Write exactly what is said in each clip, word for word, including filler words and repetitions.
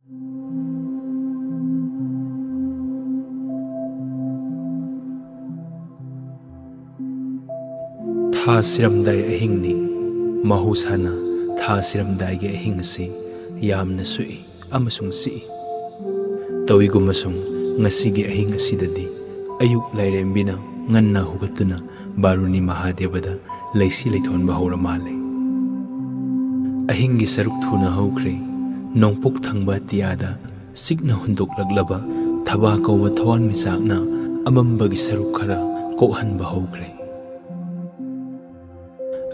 ꯊꯥ ꯁꯤꯔꯝꯗꯥꯏ ꯑꯍꯤꯡꯅꯤ꯫ ꯃꯍꯧꯁꯥꯅ ꯊꯥ ꯁꯤꯔꯝꯗꯥꯏꯒꯤ ꯑꯍꯤꯡ ꯑꯁꯤ ꯌꯥꯝꯅ ꯁꯨꯛꯏ ꯑꯃꯁꯨꯡ ꯆꯤꯛꯏ꯫ ꯇꯧꯏꯒꯨꯝꯕꯁꯨꯡ ꯉꯁꯤꯒꯤ ꯑꯍꯤꯡ ꯑꯁꯤꯗꯗꯤ ꯑꯌꯨꯛ ꯂꯥꯏꯔꯦꯝꯕꯤꯅ ꯉꯟꯅ ꯍꯧꯒꯠꯇꯨꯅ ꯕꯥꯔꯨꯅꯤ ꯃꯍꯥꯗꯦꯕꯗ ꯂꯩꯁꯤ ꯂꯩꯊꯣꯟꯕ ꯍꯧꯔ ꯃꯥꯜꯂꯦ꯫ ꯑꯍꯤꯡꯒꯤ ꯁꯔꯨꯛ ꯊꯨꯅ ꯍꯧꯈ꯭ꯔꯦ꯫ ꯅꯣꯡꯄꯣꯛ ꯊꯪꯕ ꯑꯇꯤꯌꯥꯗ ꯆꯤꯛꯅ ꯍꯨꯟꯗꯣꯛꯂꯛꯂꯕ ꯊꯕꯥ ꯀꯧꯕ ꯊꯋꯥꯟꯃꯤꯆꯥꯛꯅ ꯑꯃꯝꯕꯒꯤ ꯁꯔꯨꯛ ꯈꯔ ꯀꯣꯛꯍꯟꯕ ꯍꯧꯈ꯭ꯔꯦ꯫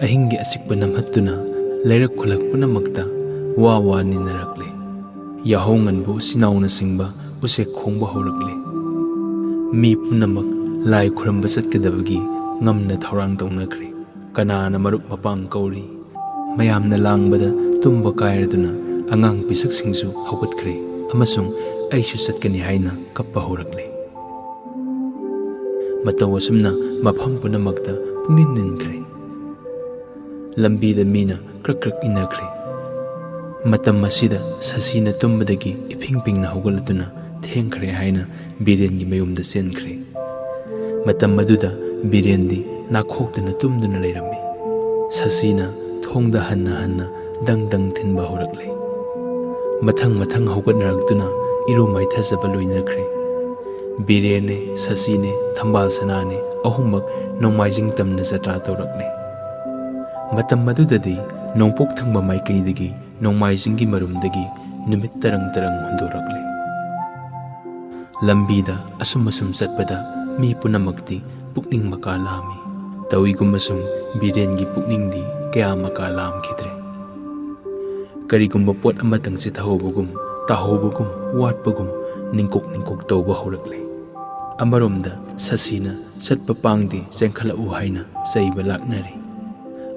ꯑꯍꯤꯡꯒꯤ ꯑꯆꯤꯛꯄ ꯅꯝꯍꯠꯇꯨꯅ ꯂꯩꯔꯛ ꯈꯨꯜꯂꯛ ꯄꯨꯝꯅꯃꯛꯇ ꯋꯥ ꯋꯥ ꯅꯤꯅꯔꯛꯂꯦ꯫ ꯌꯥꯍꯧ ꯉꯟꯕ ꯎꯆꯤꯅꯥꯎꯅꯆꯤꯡꯕ ꯎꯆꯦꯛ ꯈꯣꯡꯕ ꯍꯧꯔꯛꯂꯦ꯫ ꯃꯤ ꯄꯨꯝꯅꯃꯛ ꯂꯥꯏ ꯈꯨꯔꯨꯝꯕ ꯆꯠꯀꯗꯕꯒꯤ ꯉꯝꯅ ꯊꯧꯔꯥꯡ ꯇꯧꯅꯈ꯭ꯔꯦ꯫ ꯀꯅꯥꯅ ꯃꯔꯨꯞ ꯃꯄꯥꯡ ꯀꯧꯔꯤ? ꯃꯌꯥꯝꯅ ꯂꯥꯡꯕꯗ ꯇꯨꯝꯕ ꯀꯥꯏꯔꯗꯨꯅ ꯑꯉꯥꯡ ꯄꯤꯁꯛꯁꯤꯡꯁꯨ ꯍꯧꯒꯠꯈ꯭ꯔꯦ ꯑꯃꯁꯨꯡ ꯑꯩꯁꯨ ꯆꯠꯀꯅꯤ ꯍꯥꯏꯅ ꯀꯞꯄ ꯍꯧꯔꯛꯂꯦ꯫ ꯃꯇꯧ ꯑꯁꯨꯝꯅ ꯃꯐꯝ ꯄꯨꯝꯅꯃꯛꯇ ꯄꯨꯡꯅꯤꯟ ꯅꯤꯟꯈ꯭ꯔꯦ꯫ ꯂꯝꯕꯤꯗ ꯃꯤꯅ ꯀ꯭ꯔꯛ ꯀ꯭ꯔꯛ ꯏꯟꯅꯈ꯭ꯔꯦ꯫ ꯃꯇꯝ ꯑꯁꯤꯗ ꯁꯁꯤꯅ ꯇꯨꯝꯕꯗꯒꯤ ꯏꯐꯤꯡ ꯐꯤꯡꯅ ꯍꯧꯒꯠꯂꯗꯨꯅ ꯊꯦꯡꯈ꯭ꯔꯦ ꯍꯥꯏꯅ ꯕꯤꯔꯦꯟꯒꯤ ꯃꯌꯨꯝꯗ ꯆꯦꯟꯈ꯭ꯔꯦ꯫ ꯃꯇꯝ ꯑꯗꯨꯗ ꯕꯤꯔꯦꯟꯗꯤ ꯅꯥꯈꯣꯛꯇꯨꯅ ꯇꯨꯝꯗꯨꯅ ꯂꯩꯔꯝꯃꯤ꯫ ꯁꯁꯤꯅ ꯊꯣꯡꯗ ꯍꯟꯅ ꯍꯟꯅ ꯗꯪ ꯗꯪ ꯊꯤꯟꯕ ꯍꯧꯔꯛꯂꯦ꯫ ꯃꯊꯪ ꯃꯊꯪ ꯍꯧꯒꯠꯅꯔꯛꯇꯨꯅ ꯏꯔꯨ ꯃꯥꯏꯊꯖꯕ ꯂꯣꯏꯅꯈ꯭ꯔꯦ꯫ ꯕꯤꯔꯦꯟꯅꯦ, ꯁꯁꯤꯅꯦ, ꯊꯝꯕꯥꯜ ꯁꯅꯥꯅꯦ, ꯑꯍꯨꯝꯃꯛ ꯅꯣꯡꯃꯥꯏꯖꯤꯡ ꯇꯝꯅ ꯖꯇ꯭ꯔꯥ ꯇꯧꯔꯛꯂꯦ꯫ ꯃꯇꯝ ꯑꯗꯨꯗꯗꯤ ꯅꯣꯡꯄꯣꯛ ꯊꯪꯕ ꯃꯥꯏꯀꯩꯗꯒꯤ ꯅꯣꯡꯃꯥꯏꯖꯤꯡꯒꯤ ꯃꯔꯨꯝꯗꯒꯤ ꯅꯨꯃꯤꯠ ꯇꯔꯪ ꯇꯔꯪ ꯍꯨꯟꯗꯣꯔꯛꯂꯦ꯫ ꯂꯝꯕꯤꯗ ꯑꯁꯨꯝ ꯑꯁꯨꯝ ꯆꯠꯄꯗ ꯃꯤ ꯄꯨꯝꯅꯃꯛꯇꯤ ꯄꯨꯛꯅꯤꯡ ꯃꯀꯥ ꯂꯥꯝꯃꯤ꯫ ꯇꯧꯏꯒꯨꯝꯕꯁꯨꯡ ꯕꯤꯔꯦꯟꯒꯤ ꯄꯨꯛꯅꯤꯡꯗꯤ ꯀꯌꯥ ꯃꯀꯥ ꯂꯥꯝꯈꯤꯗ꯭ꯔꯦ꯫ ꯀꯔꯤꯒꯨꯝꯕ ꯄꯣꯠ ꯑꯃꯇꯪ ꯆꯤꯊꯍꯧꯕꯒꯨꯝ, ꯇꯥꯍꯧꯕꯒꯨꯝ, ꯋꯥꯠꯄꯒꯨꯝ ꯅꯤꯡꯀꯣꯛ ꯅꯤꯡꯀꯣꯛ ꯇꯧꯕ ꯍꯧꯔꯛꯂꯦ꯫ ꯑꯃꯔꯣꯝꯗ ꯁꯁꯤꯅ ꯆꯠꯄ ꯄꯥꯡꯗꯦ, ꯆꯦꯟꯈꯠꯂꯛꯎ ꯍꯥꯏꯅ ꯆꯩꯕ ꯂꯥꯛꯅꯔꯤ꯫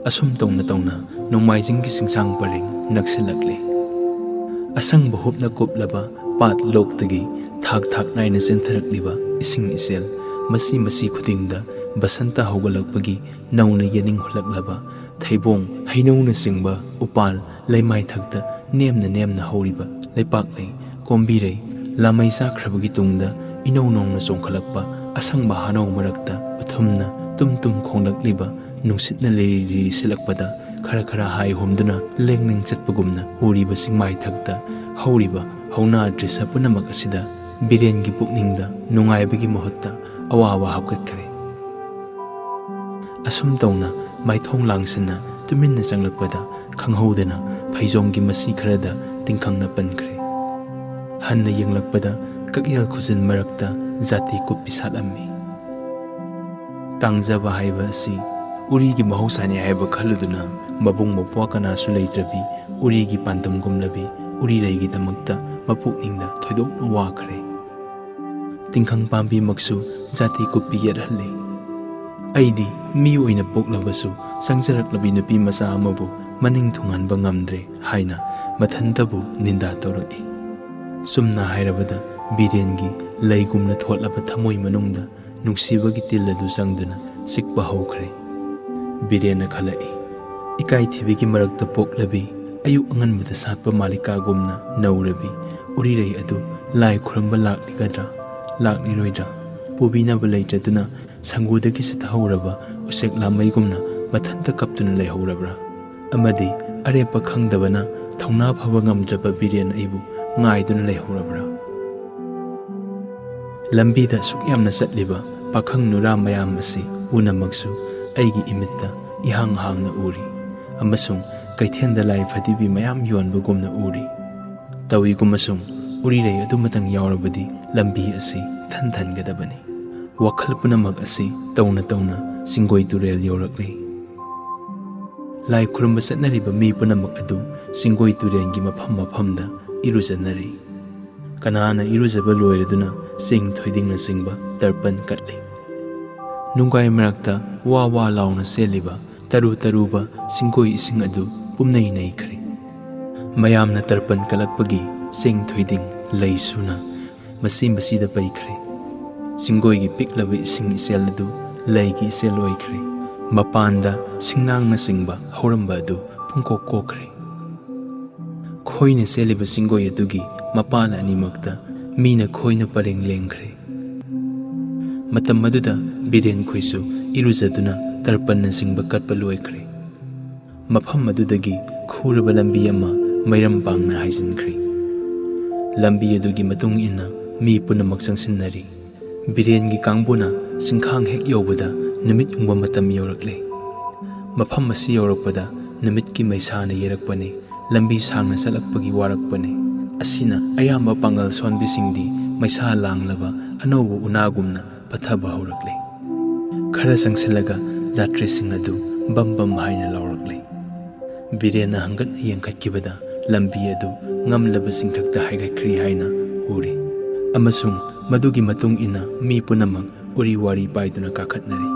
ꯑꯁꯨꯝ ꯇꯧꯅ ꯇꯧꯅ ꯅꯣꯡꯃꯥꯏꯖꯤꯡꯒꯤ ꯆꯤꯡꯁꯥꯡ ꯄꯔꯦꯡ ꯅꯛꯁꯤꯜꯂꯛꯂꯦ꯫ ꯑꯁꯪꯕ ꯍꯨꯞꯅ ꯀꯨꯞꯂꯕ ꯄꯥꯠ ꯂꯣꯛꯇꯒꯤ ꯊꯥꯛ ꯊꯥꯛ ꯅꯥꯏꯅ ꯆꯦꯟꯊꯔꯛꯂꯤꯕ ꯏꯁꯤꯡ ꯏꯆꯦꯜ ꯃꯆꯤ ꯃꯆꯤ ꯈꯨꯗꯤꯡꯗ ꯕꯁꯟꯇ ꯍꯧꯒꯠꯂꯛꯄꯒꯤ ꯅꯧꯅ ꯌꯦꯅꯤꯡ ꯍꯨꯜꯂꯛꯂꯕ ꯊꯩꯕꯣꯡ, ꯍꯩꯅꯧꯅꯆꯤꯡꯕ ꯎꯄꯥꯜ ꯂꯩꯃꯥꯏꯊꯛꯇ ꯅꯦꯝꯅ ꯅꯦꯝꯅ ꯍꯧꯔꯤꯕ ꯂꯩꯄꯥꯛꯂꯩ, ꯀꯣꯝꯕꯤꯔꯩ, ꯂꯥꯃꯩ ꯆꯥꯈ꯭ꯔꯕꯒꯤ ꯇꯨꯡꯗ ꯏꯅꯧ ꯅꯧꯅ ꯆꯣꯡꯈꯠꯂꯛꯄ ꯑꯁꯪꯕ ꯍꯥꯅꯧ ꯃꯔꯛꯇ ꯎꯊꯨꯝꯅ ꯇꯨꯝ ꯇꯨꯝ ꯈꯣꯡꯂꯛꯂꯤꯕ ꯅꯨꯡꯁꯤꯠꯅ ꯂꯤꯔꯤ ꯂꯤꯔꯤ ꯁꯤꯜꯂꯛꯄꯗ ꯈꯔ ꯈꯔ ꯍꯥꯏ ꯍꯣꯝꯗꯨꯅ ꯂꯦꯡ ꯂꯦꯡ ꯆꯠꯄꯒꯨꯝꯅ ꯎꯔꯤꯕ ꯆꯤꯡꯃꯥꯏꯊꯛꯇ ꯍꯧꯔꯤꯕ ꯍꯧꯅꯥ ꯗ꯭ꯔꯤꯁ ꯄꯨꯝꯅꯃꯛ ꯑꯁꯤꯗ ꯕꯤꯔꯦꯟꯒꯤ ꯄꯨꯛꯅꯤꯡꯗ ꯅꯨꯡꯉꯥꯏꯕꯒꯤ ꯃꯍꯨꯠꯇ ꯑꯋꯥꯕ ꯍꯥꯞꯀꯠꯈ꯭ꯔꯦ꯫ ꯑꯁꯨꯝ ꯇꯧꯅ ꯃꯥꯏꯊꯣꯡ ꯂꯥꯡꯁꯤꯟꯅ ꯇꯨꯃꯤꯟꯅ ꯆꯪꯂꯛꯄꯗ ꯈꯪꯍꯧꯗꯅ ꯐꯩꯖꯣꯝꯒꯤ ꯃꯁꯤ ꯈꯔꯗ ꯇꯤꯡꯈꯪꯅ ꯄꯟꯈ꯭ꯔꯦ꯫ ꯍꯟꯅ ꯌꯦꯡꯂꯛꯄꯗ ꯀꯛꯌꯦꯜ ꯈꯨꯖꯤꯟ ꯃꯔꯛꯇ ꯖꯥꯇꯤ ꯀꯨꯞꯄꯤ ꯁꯥꯠꯂꯝꯃꯤ꯫ ꯇꯥꯡꯖꯕ ꯍꯥꯏꯕ ꯑꯁꯤ ꯎꯔꯤꯒꯤ ꯃꯍꯧꯁꯥꯅꯤ ꯍꯥꯏꯕ ꯈꯜꯂꯨꯗꯨꯅ ꯃꯕꯨꯡ ꯃꯧꯄ꯭ꯋꯥ ꯀꯅꯥꯁꯨ ꯂꯩꯇ꯭ꯔꯕꯤ ꯎꯔꯤꯒꯤ ꯄꯥꯟꯗꯝꯒꯨꯝꯂꯕꯤ ꯎꯔꯤꯔꯩꯒꯤꯗꯃꯛꯇ ꯃꯄꯨꯛꯅꯤꯡꯗ ꯊꯣꯏꯗꯣꯛꯅ ꯋꯥꯈ꯭ꯔꯦ꯫ ꯇꯤꯡꯈꯪ ꯄꯥꯝꯕꯤꯃꯛꯁꯨ ꯖꯥꯇꯤ ꯀꯨꯞꯄꯤ ꯌꯦꯠꯍꯜꯂꯤ꯫ ꯑꯩꯗꯤ ꯃꯤ ꯑꯣꯏꯅ ꯄꯣꯛꯂꯕꯁꯨ ꯆꯪꯖꯔꯛꯂꯕꯤ ꯅꯨꯄꯤ ꯃꯆꯥ ꯑꯃꯕꯨ ꯃꯅꯤꯡ ꯊꯨꯡꯍꯟꯕ ꯉꯝꯗ꯭ꯔꯦ ꯍꯥꯏꯅ ꯃꯊꯟꯇꯕꯨ ꯅꯤꯟꯗꯥ ꯇꯧꯔꯛꯏ꯫ ꯆꯨꯝꯅ ꯍꯥꯏꯔꯕꯗ ꯕꯤꯔꯦꯟꯒꯤ ꯂꯩꯒꯨꯝꯅ ꯊꯣꯠꯂꯕ ꯊꯃꯣꯏ ꯃꯅꯨꯡꯗ ꯅꯨꯡꯁꯤꯕꯒꯤ ꯇꯤꯜ ꯑꯗꯨ ꯆꯪꯗꯨꯅ ꯆꯤꯛꯄ ꯍꯧꯈ꯭ꯔꯦ꯫ ꯕꯤꯔꯦꯟꯅ ꯈꯜꯂꯛꯏ, ꯏꯀꯥꯏꯊꯤꯕꯤꯒꯤ ꯃꯔꯛꯇ ꯄꯣꯛꯂꯕꯤ, ꯑꯌꯨꯛ ꯑꯉꯟꯕꯗ ꯁꯥꯠꯄ ꯃꯥꯂꯤꯀꯥꯒꯨꯝꯅ ꯅꯧꯔꯕꯤ ꯎꯔꯤꯔꯩ ꯑꯗꯨ ꯂꯥꯏ ꯈꯨꯔꯨꯝꯕ ꯂꯥꯛꯂꯤꯒꯗ꯭ꯔꯥ, ꯂꯥꯛꯂꯤꯔꯣꯏꯗ꯭ꯔꯥ, ꯄꯨꯕꯤꯅꯕ ꯂꯩꯇ꯭ꯔꯗꯨꯅ ꯁꯪꯒꯨꯗꯒꯤ ꯆꯤꯊꯍꯧꯔꯕ ꯎꯆꯦꯛ ꯂꯥꯃꯩꯒꯨꯝꯅ ꯃꯊꯟꯇ ꯀꯞꯇꯨꯅ ꯂꯩꯍꯧꯔꯕ꯭ꯔꯥ? ꯑꯃꯗꯤ ꯑꯔꯦꯞꯄ ꯈꯪꯗꯕꯅ ꯊꯧꯅꯥ ꯐꯕ ꯉꯝꯗ꯭ꯔꯕ ꯕꯤꯔꯦꯟ ꯑꯩꯕꯨ ꯉꯥꯏꯗꯨꯅ ꯂꯩꯍꯧꯔꯕ꯭ꯔꯥ? ꯂꯝꯕꯤꯗ ꯑꯁꯨꯛ ꯌꯥꯝꯅ ꯆꯠꯂꯤꯕ ꯄꯥꯈꯪ ꯅꯨꯔꯥ ꯃꯌꯥꯝ ꯑꯁꯤ ꯄꯨꯝꯅꯃꯛꯁꯨ ꯑꯩꯒꯤ ꯏꯃꯤꯠꯇ ꯏꯍꯥꯡ ꯍꯥꯡꯅ ꯎꯔꯤ ꯑꯃꯁꯨꯡ ꯀꯩꯊꯦꯜꯗ ꯂꯥꯏ ꯐꯗꯤꯕꯤ ꯃꯌꯥꯝ ꯌꯣꯟꯕꯒꯨꯝꯅ ꯎꯔꯤ꯫ ꯇꯧꯏꯒꯨꯝꯕꯁꯨꯡ ꯎꯔꯤꯔꯩ ꯑꯗꯨꯃꯇꯪ ꯌꯥꯎꯔꯕꯗꯤ ꯂꯝꯕꯤ ꯑꯁꯤ ꯏꯊꯟ ꯊꯟꯒꯗꯕꯅꯤ꯫ ꯋꯥꯈꯜ ꯄꯨꯝꯅꯃꯛ ꯑꯁꯤ ꯇꯧꯅ ꯇꯧꯅ ꯆꯤꯡꯒꯣꯏ ꯇꯨꯔꯦꯜ ꯌꯧꯔꯛꯂꯤ꯫ ꯂꯥꯏ ꯈꯨꯔꯨꯝꯕ ꯆꯠꯅꯔꯤꯕ ꯃꯤ ꯄꯨꯝꯅꯃꯛ ꯑꯗꯨ ꯆꯤꯡꯒꯣꯏ ꯇꯨꯔꯦꯜꯒꯤ ꯃꯐꯝ ꯃꯐꯝꯗ ꯏꯔꯨꯖꯅꯔꯤ꯫ ꯀꯅꯥꯅ ꯏꯔꯨꯖꯕ ꯂꯣꯏꯔꯗꯨꯅ ꯆꯦꯡ ꯊꯣꯏꯗꯤꯡꯅꯆꯤꯡꯕ ꯇꯔꯄꯟ ꯀꯠꯂꯤ꯫ ꯅꯨꯡꯒꯥꯏ ꯃꯔꯛꯇ ꯋꯥ ꯋꯥ ꯂꯥꯎꯅ ꯆꯦꯜꯂꯤꯕ ꯇꯔꯨ ꯇꯔꯨꯕ ꯆꯤꯡꯒꯣꯏ ꯏꯁꯤꯡ ꯑꯗꯨ ꯄꯨꯝꯅꯩ ꯅꯩꯈ꯭ꯔꯦ꯫ ꯃꯌꯥꯝꯅ ꯇꯔꯄꯟ ꯀꯠꯂꯛꯄꯒꯤ ꯆꯦꯡ ꯊꯣꯏꯗꯤꯡ ꯂꯩ ꯁꯨꯅ ꯃꯁꯤ ꯃꯁꯤꯗ ꯄꯩꯈ꯭ꯔꯦ꯫ ꯆꯤꯡꯒꯣꯏꯒꯤ ꯄꯤꯛꯂꯕ ꯏꯁꯤꯡ ꯏꯆꯦꯜ ꯑꯗꯨ ꯂꯩꯒꯤ ꯏꯆꯦꯜ ꯑꯣꯏꯈ꯭ꯔꯦ꯫ ꯃꯄꯥꯟꯗ ꯁꯤꯡꯅꯥꯡꯅꯆꯤꯡꯕ ꯍꯧꯔꯝꯕ ꯑꯗꯨ ꯄꯨꯡꯀꯣꯛ ꯀꯣꯛꯈ꯭ꯔꯦ꯫ ꯈꯣꯏꯅ ꯆꯦꯜꯂꯤꯕ ꯆꯤꯡꯒꯣꯏ ꯑꯗꯨꯒꯤ ꯃꯄꯥꯟ ꯑꯅꯤꯃꯛꯇ ꯃꯤꯅ ꯈꯣꯏꯅ ꯄꯔꯦꯡ ꯂꯦꯡꯈ꯭ꯔꯦ꯫ ꯃꯇꯝ ꯑꯗꯨꯗ ꯕꯤꯔꯦꯟ ꯈꯣꯏꯁꯨ ꯏꯔꯨꯖꯗꯨꯅ ꯇꯔꯄꯟꯅꯆꯤꯡꯕ ꯀꯠꯄ ꯂꯣꯏꯈ꯭ꯔꯦ꯫ ꯃꯐꯝ ꯑꯗꯨꯗꯒꯤ ꯈꯨꯔꯕ ꯂꯝꯕꯤ ꯑꯃ ꯃꯩꯔꯝ ꯄꯥꯡꯅ ꯍꯥꯏꯖꯤꯟꯈ꯭ꯔꯦ꯫ ꯂꯝꯕꯤ ꯑꯗꯨꯒꯤ ꯃꯇꯨꯡ ꯏꯟꯅ ꯃꯤ ꯄꯨꯝꯅꯃꯛ ꯆꯪꯁꯤꯟꯅꯔꯤ꯫ ꯕꯤꯔꯦꯟꯒꯤ ꯀꯥꯡꯕꯨꯅ ꯆꯤꯡꯈꯥꯡ ꯍꯦꯛ ꯌꯧꯕꯗ ꯅꯨꯃꯤꯠ ꯎꯪꯕ ꯃꯇꯝ ꯌꯧꯔꯛꯂꯦ꯫ ꯃꯐꯝ ꯑꯁꯤ ꯌꯧꯔꯛꯄꯗ ꯅꯨꯃꯤꯠꯀꯤ ꯃꯩꯁꯥꯅ ꯌꯩꯔꯛꯄꯅꯤ꯫ ꯂꯝꯕꯤ ꯁꯥꯡꯅ ꯆꯠꯂꯛꯄꯒꯤ ꯋꯥꯔꯛꯄꯅꯤ꯫ ꯑꯁꯤꯅ ꯑꯌꯥꯝꯕ ꯄꯥꯡꯒꯜ ꯁꯣꯟꯕꯤꯁꯤꯡꯗꯤ ꯃꯩꯁꯥ ꯂꯥꯡꯂꯕ ꯑꯅꯧꯕ ꯎꯅꯥꯒꯨꯝꯅ ꯄꯠꯊꯕ ꯍꯧꯔꯛꯂꯦ꯫ ꯈꯔ ꯆꯪꯁꯤꯜꯂꯒ ꯖꯥꯇ꯭ꯔꯤꯁꯤꯡ ꯑꯗꯨ ꯕꯝ ꯕꯝ ꯍꯥꯏꯅ ꯂꯥꯎꯔꯛꯂꯦ꯫ ꯕꯤꯔꯦꯟꯅ ꯍꯪꯒꯠꯅ ꯌꯦꯡꯈꯠꯈꯤꯕꯗ ꯂꯝꯕꯤ ꯑꯗꯨ ꯉꯝꯂꯕ ꯆꯤꯡꯊꯛꯇ ꯍꯥꯏꯒꯠꯈ꯭ꯔꯤ ꯍꯥꯏꯅ ꯎꯔꯦ, ꯑꯃꯁꯨꯡ ꯃꯗꯨꯒꯤ ꯃꯇꯨꯡ ꯏꯟꯅ ꯃꯤ ꯄꯨꯝꯅꯃꯛ ꯎꯔꯤ ꯋꯥꯔꯤ ꯄꯥꯏꯗꯨꯅ ꯀꯥꯈꯠꯅꯔꯤ꯫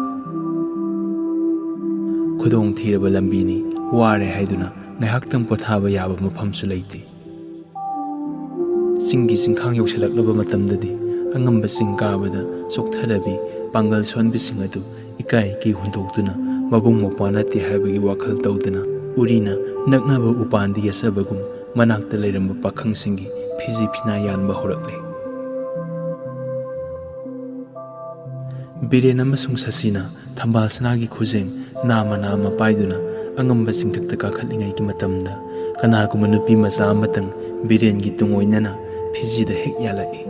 ꯈꯨꯗꯣꯡ ꯊꯤꯔꯕ ꯂꯝꯕꯤꯅꯤ, ꯋꯥꯔꯦ ꯍꯥꯏꯗꯨꯅ ꯉꯥꯏꯍꯥꯛꯇꯪ ꯄꯣꯊꯥꯕ ꯌꯥꯕ ꯃꯐꯝꯁꯨ ꯂꯩꯇꯦ꯫ ꯆꯤꯡꯒꯤ ꯆꯤꯡꯈꯥꯡ ꯌꯧꯁꯤꯜꯂꯛꯂꯕ ꯃꯇꯝꯗꯗꯤ ꯑꯉꯝꯕ ꯆꯤꯡ ꯀꯥꯕꯗ ꯆꯣꯛꯊꯔꯕꯤ ꯄꯥꯡꯒꯜ ꯁꯣꯟꯕꯤꯁꯤꯡ ꯑꯗꯨ ꯏꯀꯥꯏ ꯏꯀꯤ ꯍꯨꯟꯗꯣꯛꯇꯨꯅ ꯃꯕꯨꯡ ꯃꯧꯄ꯭ꯋꯥ ꯅꯠꯇꯦ ꯍꯥꯏꯕꯒꯤ ꯋꯥꯈꯜ ꯇꯧꯗꯅ ꯎꯔꯤꯅ ꯅꯛꯅꯕ ꯎꯄꯥꯟꯗ ꯌꯦꯠꯆꯕꯒꯨꯝ ꯃꯅꯥꯛꯇ ꯂꯩꯔꯝꯕ ꯄꯥꯈꯪꯁꯤꯡꯒꯤ ꯐꯤꯖꯤ ꯐꯤꯅꯥ ꯌꯥꯟꯕ ꯍꯧꯔꯛꯂꯦ꯫ ꯕꯤꯔꯦꯟ ꯑꯃꯁꯨꯡ ꯁꯁꯤꯅ ꯊꯝꯕꯥꯜ ꯁꯅꯥꯒꯤ ꯈꯨꯖꯦꯡ ꯅꯥꯝꯃ ꯅꯥꯝꯃ ꯄꯥꯏꯗꯨꯅ ꯑꯉꯝꯕ ꯆꯤꯡꯊꯛꯇ ꯀꯥꯈꯠꯂꯤꯉꯩꯒꯤ ꯃꯇꯝꯗ ꯀꯅꯥꯒꯨꯝꯕ ꯅꯨꯄꯤ ꯃꯆꯥ ꯑꯃꯇꯪ ꯕꯤꯔꯦꯟꯒꯤ ꯇꯨꯡ ꯑꯣꯏꯅꯅ ꯐꯤꯖꯤꯗ ꯍꯦꯛ ꯌꯥꯜꯂꯛꯏ꯫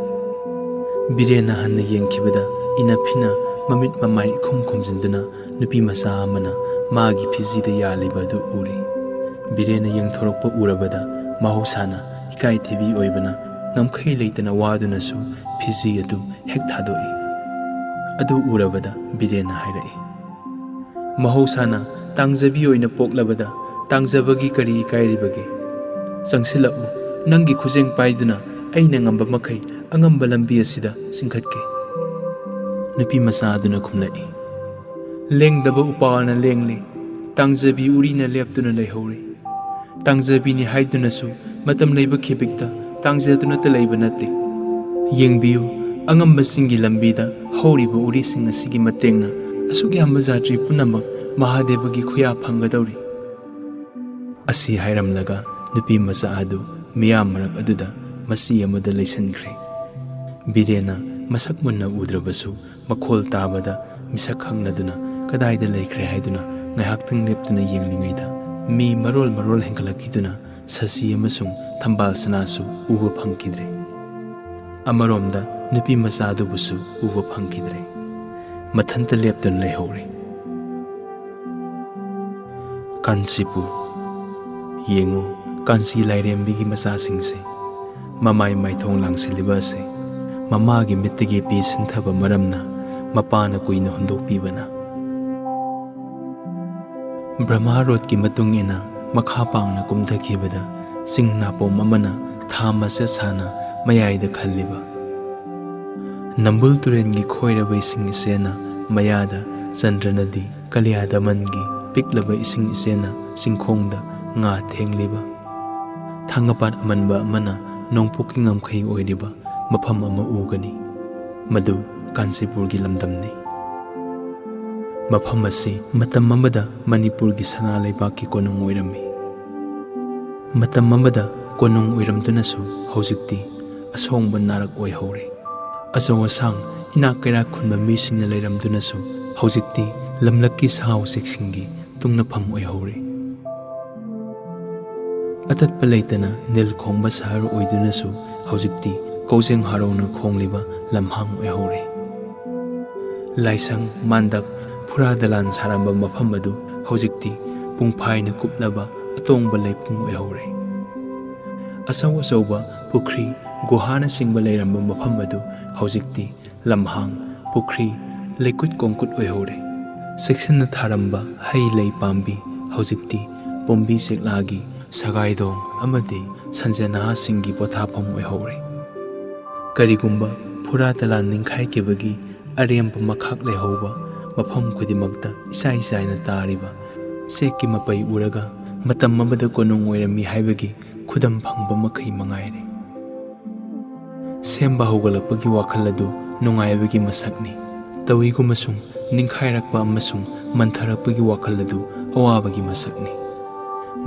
ꯕꯤꯔꯦꯟꯅ ꯍꯟꯅ ꯌꯦꯡꯈꯤꯕꯗ ꯏꯅꯐꯤꯅ ꯃꯃꯤꯠ ꯃꯃꯥꯏ ꯏꯈꯨꯝ ꯈꯨꯝꯖꯤꯟꯗꯨꯅ ꯅꯨꯄꯤ ꯃꯆꯥ ꯑꯃꯅ ꯃꯥꯒꯤ ꯐꯤꯖꯤꯗ ꯌꯥꯜꯂꯤꯕ ꯑꯗꯨ ꯎꯔꯦ꯫ ꯕꯤꯔꯦꯟꯅ ꯌꯦꯡꯊꯣꯔꯛꯄ ꯎꯔꯕꯗ ꯃꯍꯧꯁꯥꯅ ꯏꯀꯥꯏ ꯊꯤꯕꯤ ꯑꯣꯏꯕꯅ ꯉꯝꯈꯩ ꯂꯩꯇꯅ ꯋꯥꯗꯨꯅꯁꯨ ꯐꯤꯖꯤ ꯑꯗꯨ ꯍꯦꯛ ꯊꯥꯗꯣꯛꯏ꯫ ꯑꯗꯨ ꯎꯔꯕꯗ ꯕꯤꯔꯦꯟꯅ ꯍꯥꯏꯔꯛꯏ, "ꯃꯍꯧꯁꯥꯅ ꯇꯥꯡꯖꯕꯤ ꯑꯣꯏꯅ ꯄꯣꯛꯂꯕꯗ ꯇꯥꯡꯖꯕꯒꯤ ꯀꯔꯤ ꯏꯀꯥꯏꯔꯤꯕꯒꯦ? ꯆꯪꯁꯤꯜꯂꯛꯎ, ꯅꯪꯒꯤ ꯈꯨꯖꯦꯡ ꯄꯥꯏꯗꯨꯅ ꯑꯩꯅ ꯉꯝꯕ ꯃꯈꯩ ꯑꯉꯝꯕ ꯂꯝꯕꯤ ꯑꯁꯤꯗ ꯆꯤꯡꯈꯠꯀꯦ꯫" ꯅꯨꯄꯤ ꯃꯆꯥ ꯑꯗꯨꯅ ꯈꯨꯝꯂꯛꯏ, "ꯂꯦꯡꯗꯕ ꯎꯄꯥꯜꯅ ꯂꯦꯡꯂꯤ, ꯇꯥꯡꯖꯕꯤ ꯎꯔꯤꯅ ꯂꯦꯞꯇꯨꯅ ꯂꯩꯍꯧꯔꯤ꯫ ꯇꯥꯡꯖꯕꯤꯅꯤ ꯍꯥꯏꯗꯨꯅꯁꯨ ꯃꯇꯝ ꯂꯩꯕ ꯈꯤꯕꯤꯛꯇ ꯇꯥꯡꯖꯗꯨꯅꯇ ꯂꯩꯕ ꯅꯠꯇꯦ꯫ ꯌꯦꯡꯕꯤꯌꯨ, ꯑꯉꯝꯕꯁꯤꯡꯒꯤ ꯂꯝꯕꯤꯗ ꯍꯧꯔꯤꯕ ꯎꯔꯤꯁꯤꯡ ꯑꯁꯤꯒꯤ ꯃꯇꯦꯡꯅ ꯑꯁꯨꯛ ꯌꯥꯝꯕ ꯖꯥꯇ꯭ꯔꯤ ꯄꯨꯝꯅꯃꯛ ꯃꯍꯥꯗꯦꯕꯒꯤ ꯈꯨꯌꯥ ꯐꯪꯒꯗꯧꯔꯤ꯫" ꯑꯁꯤ ꯍꯥꯏꯔꯝꯂꯒ ꯅꯨꯄꯤ ꯃꯆꯥ ꯑꯗꯨ ꯃꯤꯌꯥꯝ ꯃꯔꯛ ꯑꯗꯨꯗ ꯃꯆꯤ ꯑꯃꯗ ꯂꯩꯁꯤꯟꯈ꯭ꯔꯦ꯫ ꯕꯤꯔꯦꯟꯅ ꯃꯁꯛ ꯃꯨꯟꯅ ꯎꯗ꯭ꯔꯕꯁꯨ ꯃꯈꯣꯜ ꯇꯥꯕꯗ ꯃꯤꯁꯛ ꯈꯪꯅꯗꯨꯅ ꯀꯗꯥꯏꯗ ꯂꯩꯈ꯭ꯔꯦ ꯍꯥꯏꯗꯨꯅ ꯉꯥꯏꯍꯥꯛꯇꯪ ꯂꯦꯞꯇꯨꯅ ꯌꯦꯡꯂꯤꯉꯩꯗ ꯃꯤ ꯃꯔꯣꯜ ꯃꯔꯣꯜ ꯍꯦꯟꯒꯠꯂꯛꯈꯤꯗꯨꯅ ꯁꯁꯤ ꯑꯃꯁꯨꯡ ꯊꯝꯕꯥꯜ ꯁꯅꯥꯁꯨ ꯎꯕ ꯐꯪꯈꯤꯗ꯭ꯔꯦ꯫ ꯑꯃꯔꯣꯝꯗ ꯅꯨꯄꯤ ꯃꯆꯥꯗꯨꯕꯨꯁꯨ ꯎꯕ ꯐꯪꯈꯤꯗ꯭ꯔꯦ꯫ ꯃꯊꯟꯇ ꯂꯦꯞꯇꯨꯅ ꯂꯩꯍꯧꯔꯦ꯫ ꯀꯥꯟꯆꯤꯄꯨꯔ꯫ ꯌꯦꯡꯉꯨ, ꯀꯥꯟꯆꯤ ꯂꯥꯏꯔꯦꯝꯕꯤꯒꯤ ꯃꯆꯥꯁꯤꯡꯁꯦ꯫ ꯃꯃꯥꯏ ꯃꯥꯏꯊꯣꯡ ꯂꯥꯡꯁꯤꯜꯂꯤꯕ ꯑꯁꯦ ꯃꯃꯥꯒꯤ ꯃꯤꯠꯇꯒꯤ ꯄꯤ ꯁꯤꯟꯊꯕ ꯃꯔꯝꯅ ꯃꯄꯥꯅ ꯀꯨꯏꯅ ꯍꯨꯟꯗꯣꯛꯄꯤꯕꯅ꯫ ꯕ꯭ꯔꯍꯃ ꯔꯣꯗꯀꯤ ꯃꯇꯨꯡ ꯏꯟꯅ ꯃꯈꯥ ꯄꯥꯡꯅ ꯀꯨꯝꯊꯈꯤꯕꯗ ꯆꯤꯡ ꯅꯥꯄꯣꯝ ꯑꯃꯅ ꯊꯥ ꯃꯆꯦꯠ ꯁꯥꯅ ꯃꯌꯥꯏꯗ ꯈꯜꯂꯤꯕ꯫ ꯅꯝꯕꯨꯜ ꯇꯨꯔꯦꯜꯒꯤ ꯈꯣꯏꯔꯕ ꯏꯁꯤꯡ ꯏꯆꯦꯅ ꯃꯌꯥꯗ ꯆꯟꯗ꯭ꯔ ꯅꯗꯤ, ꯀꯂꯤꯌꯥꯗꯃꯟꯒꯤ ꯄꯤꯛꯂꯕ ꯏꯁꯤꯡ ꯏꯆꯦꯅ ꯆꯤꯡꯈꯣꯡꯗ ꯉꯥ ꯊꯦꯡꯂꯤꯕ꯫ ꯊꯥꯡꯒꯄꯥꯠ ꯑꯃꯟꯕ ꯑꯃꯅ ꯅꯣꯡꯄꯣꯛꯀꯤ ꯉꯝꯈꯩ ꯑꯣꯏꯔꯤꯕ ꯃꯐꯝ ꯑꯃ ꯎꯒꯅꯤ꯫ ꯃꯗꯨ ꯀꯥꯟꯆꯤꯄꯨꯔꯒꯤ ꯂꯝꯗꯝꯅꯤ꯫ ꯃꯐꯝ ꯑꯁꯤ ꯃꯇꯝ ꯑꯃꯗ ꯃꯅꯤꯄꯨꯔꯒꯤ ꯁꯅꯥ ꯂꯩꯕꯥꯛꯀꯤ ꯀꯣꯅꯨꯡ ꯑꯣꯏꯔꯝꯃꯤ꯫ ꯃꯇꯝ ꯑꯃꯗ ꯀꯣꯅꯨꯡ ꯑꯣꯏꯔꯝꯗꯨꯅꯁꯨ ꯍꯧꯖꯤꯛꯇꯤ ꯑꯁꯣꯡꯕ ꯅꯥꯔꯛ ꯑꯣꯏꯍꯧꯔꯦ꯫ ꯑꯆꯧ ꯑꯁꯥꯡ, ꯏꯅꯥꯛ ꯀꯩꯔꯥꯛ ꯈꯨꯟꯕ ꯃꯤꯁꯤꯡꯅ ꯂꯩꯔꯝꯗꯨꯅꯁꯨ ꯍꯧꯖꯤꯛꯇꯤ ꯂꯝꯂꯛꯀꯤ ꯁꯥ ꯎꯆꯦꯛꯁꯤꯡꯒꯤ ꯇꯨꯡꯅꯐꯝ ꯑꯣꯏꯍꯧꯔꯦ꯫ ꯑꯇꯠꯄ ꯂꯩꯇꯅ ꯅꯤꯜ ꯈꯣꯡꯕ ꯁꯍꯔ ꯑꯣꯏꯗꯨꯅꯁꯨ ꯍꯧꯖꯤꯛꯇꯤ ꯀꯧꯖꯦꯡ ꯍꯔꯥꯎꯅ ꯈꯣꯡꯂꯤꯕ ꯂꯝꯍꯥꯡ ꯑꯣꯏꯍꯧꯔꯦ꯫ ꯂꯥꯏꯁꯪ, ꯃꯥꯟꯗꯞ, ꯐꯨꯔꯥ ꯗꯂꯥꯟ ꯁꯥꯔꯝꯕ ꯃꯐꯝ ꯑꯗꯨ ꯍꯧꯖꯤꯛꯇꯤ ꯄꯨꯡꯐꯥꯏꯅ ꯀꯨꯞꯂꯕ ꯑꯇꯣꯡꯕ ꯂꯩꯄꯨꯡ ꯑꯣꯏꯍꯧꯔꯦ꯫ ꯑꯆꯧ ꯑꯆꯧꯕ ꯄꯨꯈ꯭ꯔꯤ, ꯒꯨꯍꯥꯅꯆꯤꯡꯕ ꯂꯩꯔꯝꯕ ꯃꯐꯝ ꯑꯗꯨ ꯍꯧꯖꯤꯛꯇꯤ ꯂꯝꯍꯥꯡ, ꯄꯨꯈ꯭ꯔꯤ, ꯂꯩꯀꯨꯠ ꯀꯣꯡꯀꯨꯠ ꯑꯣꯏꯍꯧꯔꯦ꯫ ꯆꯦꯛꯁꯤꯟꯅ ꯊꯥꯔꯝꯕ ꯍꯩ ꯂꯩ ꯄꯥꯝꯕꯤ ꯍꯧꯖꯤꯛꯇꯤ ꯄꯣꯝꯕꯤ ꯆꯦꯛꯂꯥꯒꯤ ꯁꯒꯥꯏꯗꯣꯡ ꯑꯃꯗꯤ ꯁꯟꯖꯦꯅꯥꯁꯤꯡꯒꯤ ꯄꯣꯊꯥꯐꯝ ꯑꯣꯏꯍꯧꯔꯦ꯫ ꯀꯔꯤꯒꯨꯝꯕ ꯐꯨꯔꯥ ꯗꯂꯥꯟ ꯅꯤꯡꯈꯥꯏꯈꯤꯕꯒꯤ ꯑꯔꯦꯝꯕ ꯃꯈꯥꯛ ꯂꯩꯍꯧꯕ ꯃꯐꯝ ꯈꯨꯗꯤꯡꯃꯛꯇ ꯏꯆꯥꯏ ꯆꯥꯏꯅ ꯇꯥꯔꯤꯕ ꯆꯦꯛꯀꯤ ꯃꯄꯩ ꯎꯔꯒ ꯃꯇꯝ ꯑꯃꯗ ꯀꯣꯅꯨꯡ ꯑꯣꯏꯔꯝꯃꯤ ꯍꯥꯏꯕꯒꯤ ꯈꯨꯗꯝ ꯐꯪꯕ ꯃꯈꯩ ꯃꯉꯥꯏꯔꯦ꯫ ꯁꯦꯝꯕ ꯍꯧꯒꯠꯂꯛꯄꯒꯤ ꯋꯥꯈꯜ ꯑꯗꯨ ꯅꯨꯡꯉꯥꯏꯕꯒꯤ ꯃꯁꯛꯅꯤ꯫ ꯇꯧꯏꯒꯨꯝꯕꯁꯨꯡ ꯅꯤꯡꯈꯥꯏꯔꯛꯄ ꯑꯃꯁꯨꯡ ꯃꯟꯊꯔꯛꯄꯒꯤ ꯋꯥꯈꯜ ꯑꯗꯨ ꯑꯋꯥꯕꯒꯤ ꯃꯁꯛꯅꯤ꯫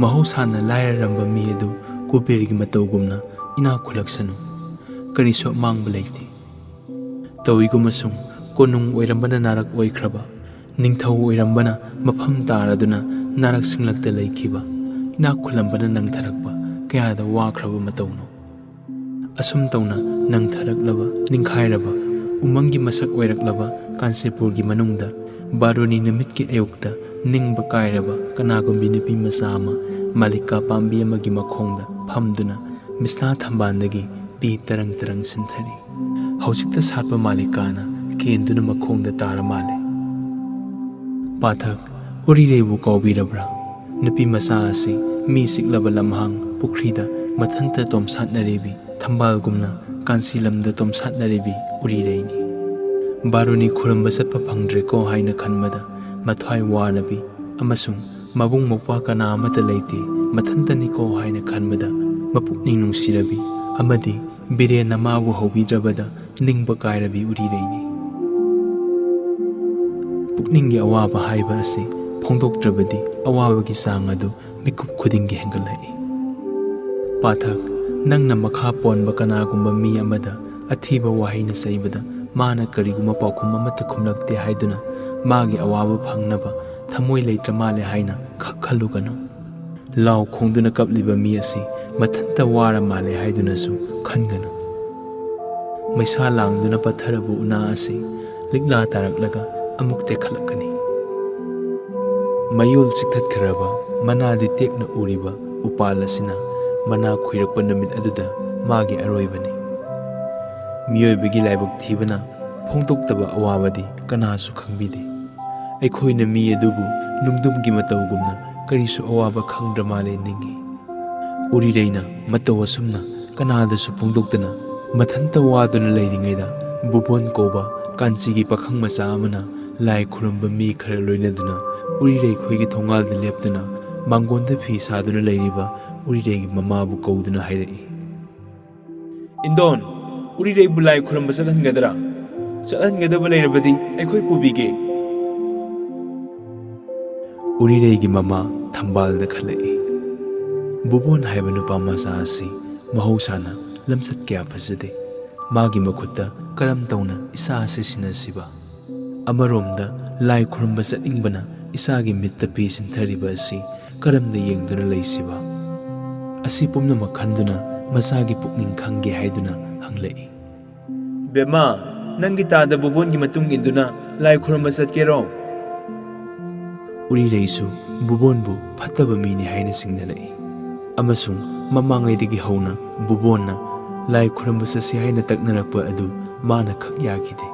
ꯃꯍꯧꯁꯥꯅ ꯂꯥꯏꯔꯔꯝꯕ ꯃꯤ ꯑꯗꯨ ꯀꯨꯕꯦꯔꯒꯤ ꯃꯇꯧꯒꯨꯝꯅ ꯏꯅꯥꯛ ꯈꯨꯜꯂꯛꯁꯅꯨ꯫ ꯀꯔꯤꯁꯨ ꯑꯃꯥꯡꯕ ꯂꯩꯇꯦ꯫ ꯇꯧꯏꯒꯨꯝꯕꯁꯨꯡ ꯀꯣꯅꯨꯡ ꯑꯣꯏꯔꯝꯕꯅ ꯅꯥꯔꯛ ꯑꯣꯏꯈ꯭ꯔꯕ, ꯅꯤꯡꯊꯧ ꯑꯣꯏꯔꯝꯕꯅ ꯃꯐꯝ ꯇꯥꯔꯗꯨꯅ ꯅꯥꯔꯛ ꯁꯤꯡꯂꯛꯇ ꯂꯩꯈꯤꯕ, ꯏꯅꯥꯛ ꯈꯨꯜꯂꯝꯕꯅ ꯅꯪꯊꯔꯛꯄ ꯀꯌꯥꯗ ꯋꯥꯈ꯭ꯔꯕ ꯃꯇꯧꯅꯣ꯫ ꯑꯁꯨꯝ ꯇꯧꯅ ꯅꯪꯊꯔꯛꯂꯕ, ꯅꯤꯡꯈꯥꯏꯔꯕ, ꯎꯃꯪꯒꯤ ꯃꯁꯛ ꯑꯣꯏꯔꯛꯂꯕ ꯀꯥꯟꯆꯤꯄꯨꯔꯒꯤ ꯃꯅꯨꯡꯗ ꯕꯥꯔꯨꯅꯤ ꯅꯨꯃꯤꯠꯀꯤ ꯑꯌꯨꯛꯇ ꯅꯤꯡꯕ ꯀꯥꯏꯔꯕ ꯀꯅꯥꯒꯨꯝꯕꯤ ꯅꯨꯄꯤ ꯃꯆꯥ ꯑꯃ ꯃꯥꯂꯤꯀꯥ ꯄꯥꯝꯕꯤ ꯑꯃꯒꯤ ꯃꯈꯣꯡꯗ ꯐꯝꯗꯨꯅ ꯃꯤꯁꯅꯥ ꯊꯝꯕꯥꯜꯗꯒꯤ ꯄꯤ ꯇꯔꯪ ꯇꯔꯪ ꯁꯤꯟꯊꯔꯤ꯫ ꯍꯧꯖꯤꯛꯇ ꯁꯥꯠꯄ ꯃꯥꯂꯤꯀꯥꯅ ꯀꯦꯟꯗꯨꯅ ꯃꯈꯣꯡꯗ ꯇꯥꯔ ꯃꯥꯜꯂꯦ꯫ ꯄꯥꯊꯛ, ꯎꯔꯤꯔꯩꯕꯨ ꯀꯥꯎꯕꯤꯔꯕ꯭ꯔꯥ? ꯅꯨꯄꯤ ꯃꯆꯥ ꯑꯁꯤ ꯃꯤ ꯆꯤꯛꯂꯕ ꯂꯝꯍꯥꯡ ꯄꯨꯈ꯭ꯔꯤꯗ ꯃꯊꯟꯇ ꯇꯣꯝꯁꯥꯠꯅꯔꯤꯕꯤ ꯊꯝꯕꯥꯜꯒꯨꯝꯅ ꯀꯥꯟꯆꯤ ꯂꯝꯗ ꯇꯣꯝꯁꯥꯠꯅꯔꯤꯕꯤ ꯎꯔꯤꯔꯩꯅꯤ꯫ ꯕꯥꯔꯨꯅꯤ ꯈꯨꯔꯨꯝꯕ ꯆꯠꯄ ꯐꯪꯗ꯭ꯔꯦꯀꯣ ꯍꯥꯏꯅ ꯈꯟꯕꯗ ꯃꯊ꯭ꯋꯥꯏ ꯋꯥꯔꯕꯤ ꯑꯃꯁꯨꯡ ꯃꯕꯨꯡ ꯃꯧꯄ꯭ꯋꯥ ꯀꯅꯥ ꯑꯃꯠꯇ ꯂꯩꯇꯦ, ꯃꯊꯟꯇꯅꯤꯀꯣ ꯍꯥꯏꯅ ꯈꯟꯕꯗ ꯃꯄꯨꯛꯅꯤꯡ ꯅꯨꯡꯁꯤꯔꯕꯤ ꯑꯃꯗꯤ ꯕꯤꯔꯦꯟꯅ ꯃꯥꯕꯨ ꯍꯧꯕꯤꯗ꯭ꯔꯕꯗ ꯅꯤꯡꯕ ꯀꯥꯏꯔꯕꯤ ꯎꯔꯤꯔꯩꯅꯤ꯫ ꯄꯨꯛꯅꯤꯡꯒꯤ ꯑꯋꯥꯕ ꯍꯥꯏꯕ ꯑꯁꯤ ꯐꯣꯡꯗꯣꯛꯇ꯭ꯔꯕꯗꯤ ꯑꯋꯥꯕꯒꯤ ꯆꯥꯡ ꯑꯗꯨ ꯃꯤꯀꯨꯞ ꯈꯨꯗꯤꯡꯒꯤ ꯍꯦꯟꯒꯠꯂꯛꯏ꯫ ꯄꯥꯊꯛ, ꯅꯪꯅ ꯃꯈꯥ ꯄꯣꯟꯕ ꯀꯅꯥꯒꯨꯝꯕ ꯃꯤ ꯑꯃꯗ ꯑꯊꯤꯕ ꯋꯥꯍꯩꯅ ꯆꯩꯕꯗ ꯃꯥꯅ ꯀꯔꯤꯒꯨꯝꯕ ꯄꯥꯎꯈꯨꯝ ꯑꯃꯠꯇ ꯈꯨꯝꯂꯛꯇꯦ ꯍꯥꯏꯗꯨꯅ ꯃꯥꯒꯤ ꯑꯋꯥꯕ ꯐꯪꯅꯕ ꯊꯃꯣꯏ ꯂꯩꯇ꯭ꯔ ꯃꯥꯜꯂꯦ ꯍꯥꯏꯅ ꯈꯛ ꯈꯜꯂꯨꯒꯅꯨ꯫ ꯂꯥꯎ ꯈꯣꯡꯗꯨꯅ ꯀꯞꯂꯤꯕ ꯃꯤ ꯑꯁꯤ ꯃꯊꯟꯇ ꯋꯥꯔ ꯃꯥꯜꯂꯦ ꯍꯥꯏꯗꯨꯅꯁꯨ ꯈꯟꯒꯅꯨ꯫ ꯃꯩꯁꯥ ꯂꯥꯡꯗꯨꯅ ꯄꯠꯊꯔꯕ ꯎꯅꯥ ꯑꯁꯤ ꯂꯤꯛꯂꯥ ꯇꯥꯔꯛꯂꯒ ꯑꯃꯨꯛ ꯇꯦꯛꯈꯠꯂꯛꯀꯅꯤ꯫ ꯃꯌꯣꯜ ꯆꯤꯛꯊꯠꯈ꯭ꯔꯕ ꯃꯅꯥꯗꯤ ꯇꯦꯛꯅ ꯎꯔꯤꯕ ꯎꯄꯥꯜ ꯑꯁꯤꯅ ꯃꯅꯥ ꯈꯨꯏꯔꯛꯄ ꯅꯨꯃꯤꯠ ꯑꯗꯨꯗ ꯃꯥꯒꯤ ꯑꯔꯣꯏꯕꯅꯤ꯫ ꯃꯤꯑꯣꯏꯕꯒꯤ ꯂꯥꯏꯕꯛ ꯊꯤꯕꯅ ꯐꯣꯡꯗꯣꯛꯇꯕ ꯑꯋꯥꯕꯗꯤ ꯀꯅꯥꯁꯨ ꯈꯪꯕꯤꯗꯦ꯫ ꯑꯩꯈꯣꯏꯅ ꯃꯤ ꯑꯗꯨꯕꯨ ꯅꯨꯡꯗꯨꯝꯒꯤ ꯃꯇꯧꯒꯨꯝꯅ ꯀꯔꯤꯁꯨ ꯑꯋꯥꯕ ꯈꯪꯗ꯭ꯔ ꯃꯥꯜꯂꯦ ꯅꯤꯡꯏ꯫ ꯎꯔꯤꯔꯩꯅ ꯃꯇꯧ ꯑꯁꯨꯝꯅ ꯀꯅꯥꯗꯁꯨ ꯐꯣꯡꯗꯣꯛꯇꯅ ꯃꯊꯟꯇ ꯋꯥꯗꯨꯅ ꯂꯩꯔꯤꯉꯩꯗ ꯕꯨꯕꯣꯟ ꯀꯧꯕ ꯀꯥꯟꯆꯤꯒꯤ ꯄꯥꯈꯪ ꯃꯆꯥ ꯑꯃꯅ ꯂꯥꯏ ꯈꯨꯔꯨꯝꯕ ꯃꯤ ꯈꯔ ꯂꯣꯏꯅꯗꯨꯅ ꯎꯔꯤꯔꯩ ꯈꯣꯏꯒꯤ ꯊꯣꯡꯒꯥꯜꯗ ꯂꯦꯞꯇꯨꯅ ꯃꯥꯡꯒꯣꯟꯗ ꯐꯤ ꯁꯥꯗꯨꯅ ꯂꯩꯔꯤꯕ ꯎꯔꯤꯔꯩꯒꯤ ꯃꯃꯥꯕꯨ ꯀꯧꯗꯨꯅ ꯍꯥꯏꯔꯛꯏ꯫ "ꯏꯟꯗꯣꯟ, ꯎꯔꯤꯔꯩꯕꯨ ꯂꯥꯏ ꯈꯨꯔꯨꯝꯕ ꯆꯠꯍꯟꯒꯗ꯭ꯔꯥ? ꯆꯠꯍꯟꯒꯗꯕ ꯂꯩꯔꯕꯗꯤ ꯑꯩꯈꯣꯏ ꯄꯨꯕꯤꯒꯦ꯫" ꯎꯔꯤꯔꯩꯒꯤ ꯃꯃꯥ ꯊꯝꯕꯥꯜꯗ ꯈꯜꯂꯛꯏ꯫ ꯕꯨꯕꯣꯟ ꯍꯥꯏꯕ ꯅꯨꯄꯥ ꯃꯆꯥ ꯑꯁꯤ ꯃꯍꯧꯁꯥꯅ ꯂꯝꯆꯠ ꯀꯌꯥ ꯐꯖꯗꯦ꯫ ꯃꯥꯒꯤ ꯃꯈꯨꯠꯇ ꯀꯔꯝ ꯇꯧꯅ ꯏꯁꯥ ꯑꯁꯤ ꯁꯤꯟꯅꯁꯤꯕ? ꯑꯃꯔꯣꯝꯗ ꯂꯥꯏ ꯈꯨꯔꯨꯝꯕ ꯆꯠꯅꯤꯡꯕꯅ ꯏꯁꯥꯒꯤ ꯃꯤꯠꯇ ꯐꯤ ꯁꯤꯟꯊꯔꯤꯕ ꯑꯁꯤ ꯀꯔꯝꯅ ꯌꯦꯡꯗꯨꯅ ꯂꯩꯁꯤꯕ? ꯑꯁꯤ ꯄꯨꯝꯅꯃꯛ ꯈꯟꯗꯨꯅ ꯃꯆꯥꯒꯤ ꯄꯨꯛꯅꯤꯡ ꯈꯪꯒꯦ ꯍꯥꯏꯗꯨꯅ ꯍꯪꯂꯛꯏ꯫ "ꯕꯦꯝꯃ, ꯅꯪꯒꯤ ꯇꯥꯗ ꯕꯨꯕꯣꯟꯒꯤ ꯃꯇꯨꯡ ꯏꯟꯗꯨꯅ ꯂꯥꯏ ꯈꯨꯔꯨꯝꯕ ꯆꯠꯀꯦꯔꯣ?" ꯎꯔꯤꯔꯩꯁꯨ ꯕꯨꯕꯣꯟꯕꯨ ꯐꯠꯇꯕ ꯃꯤꯅꯤ ꯍꯥꯏꯅ ꯁꯤꯡꯅꯔꯛꯏ꯫ ꯑꯃꯁꯨꯡ ꯃꯃꯥꯡꯉꯩꯗꯒꯤ ꯍꯧꯅ ꯕꯨꯕꯣꯟꯅ ꯂꯥꯏ ꯈꯨꯔꯨꯝꯕ ꯆꯠꯁꯤ ꯍꯥꯏꯅ ꯇꯛꯅꯔꯛꯄ ꯑꯗꯨ ꯃꯥꯅ ꯈꯛ ꯌꯥꯈꯤꯗꯦ꯫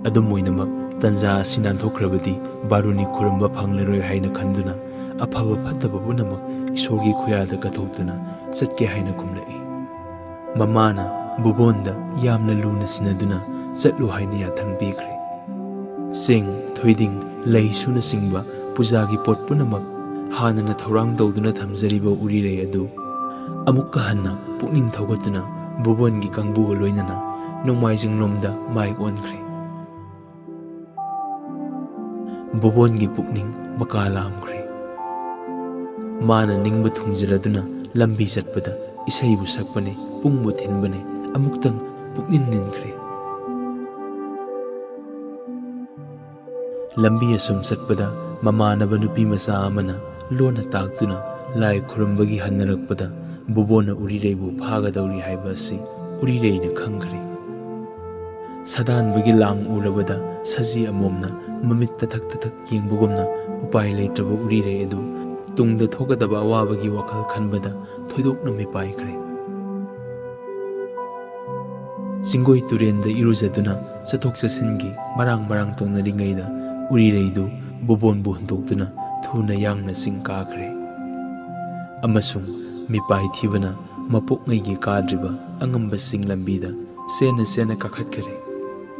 ꯑꯗꯨꯝ ꯑꯣꯏꯅꯃꯛ, ꯇꯟꯖꯥ ꯑꯁꯤ ꯅꯥꯟꯊꯣꯛꯈ꯭ꯔꯕꯗꯤ ꯕꯥꯔꯨꯅꯤ ꯈꯨꯔꯨꯝꯕ ꯐꯪꯂꯔꯣꯏ ꯍꯥꯏꯅ ꯈꯟꯗꯨꯅ ꯑꯐꯕ ꯐꯠꯇꯕ ꯄꯨꯝꯅꯃꯛ ꯏꯁꯣꯔꯒꯤ ꯈꯨꯌꯥꯗ ꯀꯠꯊꯣꯛꯇꯨꯅ ꯆꯠꯀꯦ ꯍꯥꯏꯅ ꯈꯨꯝꯂꯛꯏ꯫ ꯃꯃꯥꯅ ꯕꯨꯕꯣꯟꯗ ꯌꯥꯝꯅ ꯂꯨꯅ ꯁꯤꯟꯅꯗꯨꯅ ꯆꯠꯂꯨ ꯍꯥꯏꯅ ꯌꯥꯊꯪ ꯄꯤꯈ꯭ꯔꯦ꯫ ꯆꯦꯡ, ꯊꯣꯏꯗꯤꯡ, ꯂꯩꯁꯨꯅꯆꯤꯡꯕ ꯄꯨꯖꯥꯒꯤ ꯄꯣꯠ ꯄꯨꯝꯅꯃꯛ ꯍꯥꯟꯅꯅ ꯊꯧꯔꯥꯡ ꯇꯧꯗꯨꯅ ꯊꯝꯖꯔꯤꯕ ꯎꯔꯤꯔꯩ ꯑꯗꯨ ꯑꯃꯨꯛꯀ ꯍꯟꯅ ꯄꯨꯛꯅꯤꯡ ꯊꯧꯒꯠꯇꯨꯅ ꯕꯨꯕꯣꯟꯒꯤ ꯀꯥꯡꯕꯨꯒ ꯂꯣꯏꯅꯅ ꯅꯣꯡꯃꯥꯏꯖꯤꯡꯂꯣꯝꯗ ꯃꯥꯏ ꯑꯣꯟꯈ꯭ꯔꯦ꯫ ꯕꯨꯕꯣꯟꯒꯤ ꯄꯨꯛꯅꯤꯡ ꯃꯀꯥ ꯂꯥꯝꯈ꯭ꯔꯦ꯫ ꯃꯥꯅ ꯅꯤꯡꯕ ꯊꯨꯡꯖꯔꯗꯨꯅ ꯂꯝꯕꯤ ꯆꯠꯄꯗ ꯏꯁꯩꯕꯨ ꯁꯛꯄꯅꯦ, ꯄꯨꯡꯕꯨ ꯊꯤꯟꯕꯅꯦ, ꯑꯃꯨꯛꯇꯪ ꯄꯨꯛꯅꯤꯡ ꯅꯤꯟꯈ꯭ꯔꯦ꯫ ꯂꯝꯕꯤ ꯑꯁꯨꯝ ꯆꯠꯄꯗ ꯃꯃꯥꯟꯅꯕ ꯅꯨꯄꯤ ꯃꯆꯥ ꯑꯃꯅ ꯂꯣꯟꯅ ꯇꯥꯛꯇꯨꯅ ꯂꯥꯏ ꯈꯨꯔꯨꯝꯕꯒꯤ ꯍꯟꯅꯔꯛꯄꯗ ꯕꯨꯕꯣꯟꯅ ꯎꯔꯤꯔꯩꯕꯨ ꯐꯥꯒꯗꯧꯔꯤ ꯍꯥꯏꯕ ꯑꯁꯤ ꯎꯔꯤꯔꯩꯅ ꯈꯪꯈ꯭ꯔꯦ꯫ ꯁꯥꯗꯥꯟꯕꯒꯤ ꯂꯥꯡ ꯎꯔꯕꯗ ꯁꯖꯤ ꯑꯃꯣꯝꯅ ꯃꯃꯤꯠ ꯇꯊꯛ ꯇꯊꯛ ꯌꯦꯡꯕꯒꯨꯝꯅ ꯎꯄꯥꯏ ꯂꯩꯇ꯭ꯔꯕ ꯎꯔꯤꯔꯩ ꯑꯗꯨ ꯇꯨꯡꯗ ꯊꯣꯛꯀꯗꯕ ꯑꯋꯥꯕꯒꯤ ꯋꯥꯈꯜ ꯈꯟꯕꯗ ꯊꯣꯏꯗꯣꯛꯅ ꯃꯤꯄꯥꯏꯈ꯭ꯔꯦ꯫ ꯆꯤꯡꯒꯣꯏ ꯇꯨꯔꯦꯟꯗ ꯏꯔꯨꯖꯗꯨꯅ ꯆꯠꯊꯣꯛ ꯆꯠꯁꯤꯟꯒꯤ ꯃꯔꯥꯡ ꯃꯔꯥꯡ ꯇꯧꯅꯔꯤꯉꯩꯗ ꯎꯔꯤꯔꯩꯗꯨ ꯕꯨꯕꯣꯟꯕꯨ ꯍꯨꯟꯗꯣꯛꯇꯨꯅ ꯊꯨꯅ ꯌꯥꯡꯅ ꯆꯤꯡ ꯀꯥꯈ꯭ꯔꯦ꯫ ꯑꯃꯁꯨꯡ ꯃꯤꯄꯥꯏ ꯊꯤꯕꯅ ꯃꯄꯣꯛꯉꯩꯒꯤ ꯀꯥꯗ꯭ꯔꯤꯕ ꯑꯉꯝꯕ ꯆꯤꯡ ꯂꯝꯕꯤꯗ ꯆꯦꯟꯅ ꯆꯦꯟꯅ ꯀꯥꯈꯠꯈꯔꯦ꯫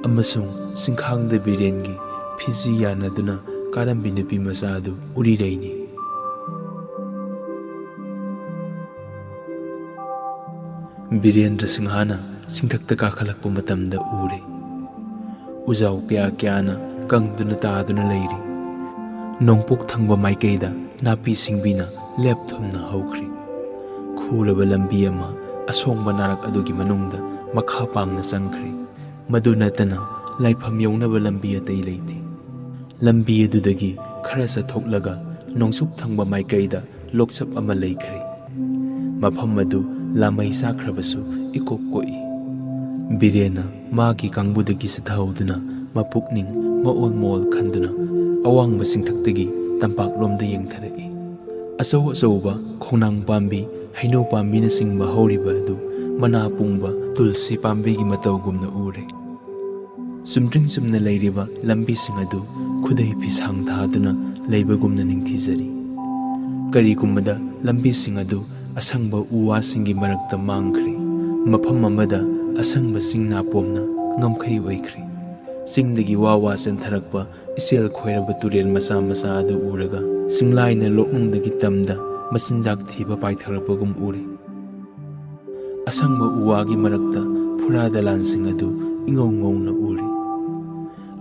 ꯑꯃꯁꯨꯡ ꯆꯤꯡꯈꯥꯡꯗ ꯕꯤꯔꯦꯟꯒꯤ ꯐꯤꯖꯤ ꯌꯥꯅꯗꯨꯅ ꯀꯥꯔꯝꯕꯤ ꯅꯨꯄꯤ ꯃꯆꯥ ꯑꯗꯨ ꯎꯔꯤꯔꯩꯅꯤ꯫ ꯕꯤꯔꯦꯟꯗ꯭ꯔ ꯁꯤꯡꯍꯅ ꯆꯤꯡꯊꯛꯇ ꯀꯥꯈꯠꯂꯛꯄ ꯃꯇꯝꯗ ꯎꯔꯦ꯫ ꯎꯖꯥꯎ ꯀꯌꯥ ꯀꯌꯥꯅ ꯀꯪꯗꯨꯅ ꯇꯥꯗꯨꯅ ꯂꯩꯔꯤ꯫ ꯅꯣꯡꯄꯣꯛ ꯊꯪꯕ ꯃꯥꯏꯀꯩꯗ ꯅꯥꯄꯤ ꯁꯤꯡꯕꯤꯅ ꯂꯦꯞꯊꯨꯝꯅ ꯍꯧꯈ꯭ꯔꯤ꯫ ꯍꯨꯔꯕ ꯂꯝꯕꯤ ꯑꯃ ꯑꯁꯣꯡꯕ ꯅꯥꯔꯛ ꯑꯗꯨꯒꯤ ꯃꯅꯨꯡꯗ ꯃꯈꯥ ꯄꯥꯡꯅ ꯆꯪꯈ꯭ꯔꯦ꯫ ꯃꯗꯨ ꯅꯠꯇꯅ ꯂꯥꯏꯐꯝ ꯌꯧꯅꯕ ꯂꯝꯕꯤ ꯑꯇꯩ ꯂꯩꯇꯦ꯫ ꯂꯝꯕꯤ ꯑꯗꯨꯗꯒꯤ ꯈꯔ ꯆꯠꯊꯣꯛꯂꯒ ꯅꯣꯡꯆꯨꯞ ꯊꯪꯕ ꯃꯥꯏꯀꯩꯗ ꯂꯣꯛꯆꯞ ꯑꯃ ꯂꯩꯈ꯭ꯔꯦ꯫ ꯃꯐꯝ ꯑꯗꯨ ꯂꯥꯃꯩ ꯆꯥꯈ꯭ꯔꯕꯁꯨ ꯏꯀꯣꯛ ꯀꯣꯛꯏ꯫ ꯕꯤꯔꯦꯟꯅ ꯃꯥꯒꯤ ꯀꯥꯡꯕꯨꯗꯒꯤ ꯆꯤꯊꯍꯧꯗꯨꯅ ꯃꯄꯨꯛꯅꯤꯡ ꯃꯑꯣꯜ ꯃꯑꯣꯜ ꯈꯟꯗꯨꯅ ꯑꯋꯥꯡꯕ ꯆꯤꯡꯊꯛꯇꯒꯤ ꯇꯝꯄꯥꯛꯂꯣꯝꯗ ꯌꯦꯡꯊꯔꯛꯏ꯫ ꯑꯆꯧ ꯑꯆꯧꯕ ꯈꯣꯡꯅꯥꯡ ꯄꯥꯝꯕꯤ, ꯍꯩꯅꯧ ꯄꯥꯝꯕꯤꯅꯆꯤꯡꯕ ꯍꯧꯔꯤꯕ ꯑꯗꯨ ꯃꯅꯥ ꯄꯨꯡꯕ ꯇꯨꯜꯁꯤ ꯄꯥꯝꯕꯤꯒꯤ ꯃꯇꯧꯒꯨꯝꯅ ꯎꯔꯦ꯫ ꯆꯨꯝꯗ꯭ꯔꯤꯡ ꯆꯨꯝꯅ ꯂꯩꯔꯤꯕ ꯂꯝꯕꯤꯁꯤꯡ ꯑꯗꯨ ꯈꯨꯗꯩ ꯐꯤꯁꯥꯡ ꯊꯥꯗꯨꯅ ꯂꯩꯕꯒꯨꯝꯅ ꯅꯤꯡꯊꯤꯖꯔꯤ꯫ ꯀꯔꯤꯒꯨꯝꯕꯗ ꯂꯝꯕꯤꯁꯤꯡ ꯑꯗꯨ ꯑꯁꯪꯕ ꯎ ꯋꯥꯁꯤꯡꯒꯤ ꯃꯔꯛꯇ ꯃꯥꯡꯈ꯭ꯔꯦ꯫ ꯃꯐꯝ ꯑꯃꯗ ꯑꯁꯪꯕ ꯆꯤꯡ ꯅꯥꯄꯣꯝꯅ ꯉꯝꯈꯩ ꯑꯣꯏꯈ꯭ꯔꯦ꯫ ꯆꯤꯡꯗꯒꯤ ꯋꯥ ꯋꯥ ꯆꯦꯟꯊꯔꯛꯄ ꯏꯆꯦꯜ ꯈꯣꯏꯔꯕ ꯇꯨꯔꯦꯜ ꯃꯆꯥ ꯃꯆꯥ ꯑꯗꯨ ꯎꯔꯒ ꯆꯤꯡꯂꯥꯏꯅ ꯂꯣꯛꯅꯨꯡꯗꯒꯤ ꯇꯝꯗ ꯃꯆꯤꯟꯖꯥꯛ ꯊꯤꯕ ꯄꯥꯏꯊꯔꯛꯄꯒꯨꯝ ꯎꯔꯦ꯫ ꯑꯁꯪꯕ ꯎ ꯋꯥꯒꯤ ꯃꯔꯛꯇ ꯐꯨꯔꯥ ꯗꯂꯥꯟꯁꯤꯡ ꯑꯗꯨ ꯏꯉꯧ ꯉꯧꯅ ꯎꯔꯤ꯫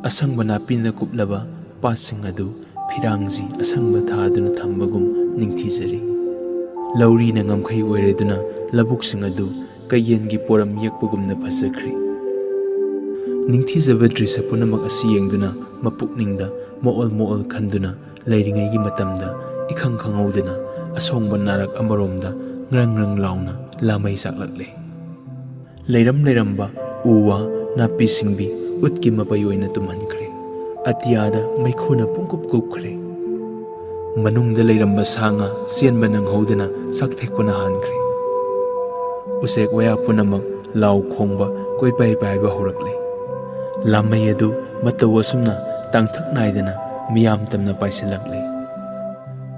ꯑꯁꯪꯕ ꯅꯥꯄꯤꯅ ꯀꯨꯞꯂꯕ ꯄꯥꯠꯁꯤꯡ ꯑꯗꯨ ꯐꯤꯔꯥꯡꯖꯤ ꯑꯁꯪꯕ ꯊꯥꯗꯨꯅ ꯊꯝꯕꯒꯨꯝ ꯅꯤꯡꯊꯤꯖꯔꯤ꯫ ꯂꯧꯔꯤꯅ ꯉꯝꯈꯩ ꯑꯣꯏꯔꯗꯨꯅ ꯂꯧꯕꯨꯛꯁꯤꯡ ꯑꯗꯨ ꯀꯩꯌꯦꯟꯒꯤ ꯄꯣꯔꯝ ꯌꯦꯛꯄꯒꯨꯝꯅ ꯐꯖꯈ꯭ꯔꯦ꯫ ꯅꯤꯡꯊꯤꯖꯕ ꯗ꯭ꯔꯤꯁ ꯄꯨꯝꯅꯃꯛ ꯑꯁꯤ ꯌꯦꯡꯗꯨꯅ ꯃꯄꯨꯛꯅꯤꯡꯗ ꯃꯑꯣꯜ ꯃꯑꯣꯜ ꯈꯟꯗꯨꯅ ꯂꯩꯔꯤꯉꯩꯒꯤ ꯃꯇꯝꯗ ꯏꯈꯪ ꯈꯪꯍꯧꯗꯅ ꯑꯁꯣꯡꯕ ꯅꯥꯔꯛ ꯑꯃꯔꯣꯝꯗ ꯉ꯭ꯔꯪ ꯉ꯭ꯔꯪ ꯂꯥꯎꯅ ꯂꯥꯃꯩ ꯆꯥꯛꯂꯛꯂꯦ꯫ ꯂꯩꯔꯝ ꯂꯩꯔꯝꯕ ꯎ ꯋꯥ, ꯅꯥꯄꯤ ꯁꯤꯡꯕꯤ ꯎꯠꯀꯤ ꯃꯄꯩ ꯑꯣꯏꯅ ꯇꯨꯝꯍꯟꯈ꯭ꯔꯦ꯫ ꯑꯇꯤꯌꯥꯗ ꯃꯩꯈꯨꯅ ꯄꯨꯡꯀꯨꯞ ꯀꯨꯞꯈ꯭ꯔꯦ꯫ ꯃꯅꯨꯡꯗ ꯂꯩꯔꯝꯕ ꯁꯥ ꯉꯥ ꯆꯦꯟꯕ ꯅꯪꯍꯧꯗꯅ ꯆꯥꯛꯊꯦꯛꯄꯅ ꯍꯥꯟꯈ꯭ꯔꯦ꯫ ꯎꯆꯦꯛ ꯋꯥꯌꯥ ꯄꯨꯝꯅꯃꯛ ꯂꯥꯎ ꯈꯣꯡꯕ, ꯀꯣꯏꯄꯥꯏ ꯄꯥꯏꯕ ꯍꯧꯔꯛꯂꯦ꯫ ꯂꯥꯃꯩ ꯑꯗꯨ ꯃꯇꯧ ꯑꯁꯨꯝꯅ ꯇꯥꯡꯊꯛ ꯅꯥꯏꯗꯅ ꯃꯤꯌꯥꯝ ꯇꯝꯅ ꯄꯥꯏꯁꯤꯜꯂꯛꯂꯦ꯫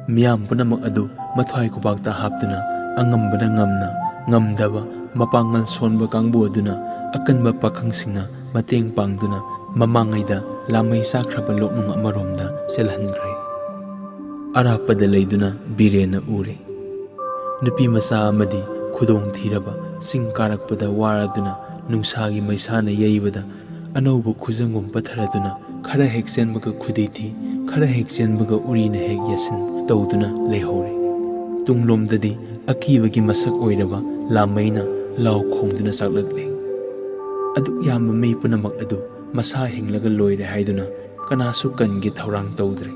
ꯃꯤꯌꯥꯝ ꯄꯨꯝꯅꯃꯛ ꯑꯗꯨ ꯃꯊ꯭ꯋꯥꯏ ꯈꯨꯕꯥꯛꯇ ꯍꯥꯞꯇꯨꯅ ꯑꯉꯝꯕꯅ ꯉꯝꯅ, ꯉꯝꯗꯕ ꯃꯄꯥꯡꯒꯜ ꯁꯣꯟꯕ ꯀꯥꯡꯕꯨ ꯑꯗꯨꯅ ꯑꯀꯟꯕ ꯄꯥꯈꯪꯁꯤꯡꯅ ꯃꯇꯦꯡ ꯄꯥꯡꯗꯨꯅ ꯃꯃꯥꯡꯉꯩꯗ ꯂꯥꯃꯩ ꯆꯥꯈ꯭ꯔꯕ ꯂꯣꯛꯅꯨꯡ ꯑꯃꯔꯣꯝꯗ ꯆꯦꯜꯍꯟꯈ꯭ꯔꯦ꯫ ꯑꯔꯥꯞꯄꯗ ꯂꯩꯗꯨꯅ ꯕꯤꯔꯦꯟꯅ ꯎꯔꯦ꯫ ꯅꯨꯄꯤ ꯃꯆꯥ ꯑꯃꯗꯤ ꯈꯨꯗꯣꯡ ꯊꯤꯔꯕ ꯆꯤꯡ ꯀꯥꯔꯛꯄꯗ ꯋꯥꯔꯗꯨꯅ ꯅꯨꯡꯁꯥꯒꯤ ꯃꯩꯁꯥꯅ ꯌꯩꯕꯗ ꯑꯅꯧꯕ ꯈꯨꯖꯪꯒꯨꯝ ꯄꯠꯊꯔꯗꯨꯅ ꯈꯔ ꯍꯦꯛ ꯆꯦꯟꯕꯒ ꯈꯨꯗꯤ ꯊꯤ, ꯈꯔ ꯍꯦꯛ ꯆꯦꯟꯕꯒ ꯎꯔꯤꯅ ꯍꯦꯛ ꯌꯥꯁꯤꯟ ꯇꯧꯗꯨꯅ ꯂꯩꯍꯧꯔꯦ꯫ ꯇꯨꯡꯂꯣꯝꯗꯗꯤ ꯑꯀꯤꯕꯒꯤ ꯃꯁꯛ ꯑꯣꯏꯔꯕ ꯂꯥꯃꯩꯅ ꯂꯥꯎ ꯈꯣꯡꯗꯨꯅ ꯆꯥꯛꯂꯛꯂꯦ꯫ ꯑꯗꯨꯛ ꯌꯥꯝꯕ ꯃꯤ ꯄꯨꯝꯅꯃꯛ ꯑꯗꯨ ꯃꯁꯥ ꯍꯤꯡꯂꯒ ꯂꯣꯏꯔꯦ ꯍꯥꯏꯗꯨꯅ ꯀꯅꯥꯁꯨ ꯀꯟꯒꯦ ꯊꯧꯔꯥꯡ ꯇꯧꯗ꯭ꯔꯦ꯫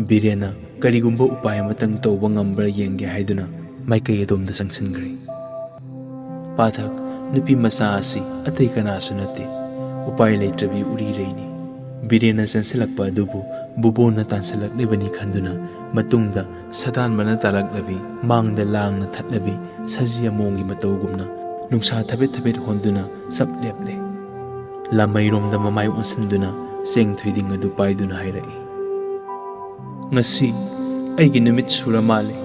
ꯕꯤꯔꯦꯟꯅ ꯀꯔꯤꯒꯨꯝꯕ ꯎꯄꯥꯏ ꯑꯃꯇꯪ ꯇꯧꯕ ꯉꯝꯕ꯭ꯔꯥ ꯌꯦꯡꯒꯦ ꯍꯥꯏꯗꯨꯅ ꯃꯥꯏꯀꯩ ꯑꯗꯣꯝꯗ ꯆꯪꯁꯤꯟꯈ꯭ꯔꯦ꯫ ꯄꯥꯊꯛ, ꯅꯨꯄꯤ ꯃꯆꯥ ꯑꯁꯤ ꯑꯇꯩ ꯀꯅꯥꯁꯨ ꯅꯠꯇꯦ, ꯎꯄꯥꯏ ꯂꯩꯇ꯭ꯔꯕꯤ ꯎꯔꯤꯔꯩꯅꯤ꯫ ꯕꯤꯔꯦꯟꯅ ꯆꯦꯟꯁꯤꯜꯂꯛꯄ ꯑꯗꯨꯕꯨ ꯕꯨꯕꯣꯟꯅ ꯇꯥꯟꯁꯤꯜꯂꯛꯂꯤꯕꯅꯤ ꯈꯟꯗꯨꯅ ꯃꯇꯨꯡꯗ ꯁꯥꯗꯥꯟꯕꯅ ꯇꯥꯜꯂꯛꯂꯕꯤ ꯃꯥꯡꯗ ꯂꯥꯡꯅ ꯊꯠꯂꯕꯤ ꯁꯖꯤ ꯑꯃꯣꯝꯒꯤ ꯃꯇꯧꯒꯨꯝꯅ ꯅꯨꯡꯁꯥ ꯊꯕꯦꯠ ꯊꯕꯦꯠ ꯍꯣꯟꯗꯨꯅ ꯆꯞ ꯂꯦꯞꯂꯦ꯫ ꯂꯥꯃꯩꯔꯣꯝꯗ ꯃꯃꯥꯏ ꯑꯣꯟꯁꯤꯟꯗꯨꯅ ꯆꯦꯡ ꯊꯣꯏꯗꯤꯡ ꯑꯗꯨ ꯄꯥꯏꯗꯨꯅ ꯍꯥꯏꯔꯛꯏ, "ꯉꯁꯤ ꯑꯩꯒꯤ ꯅꯨꯃꯤꯠ ꯁꯨꯔ ꯃꯥꯜꯂꯦ꯫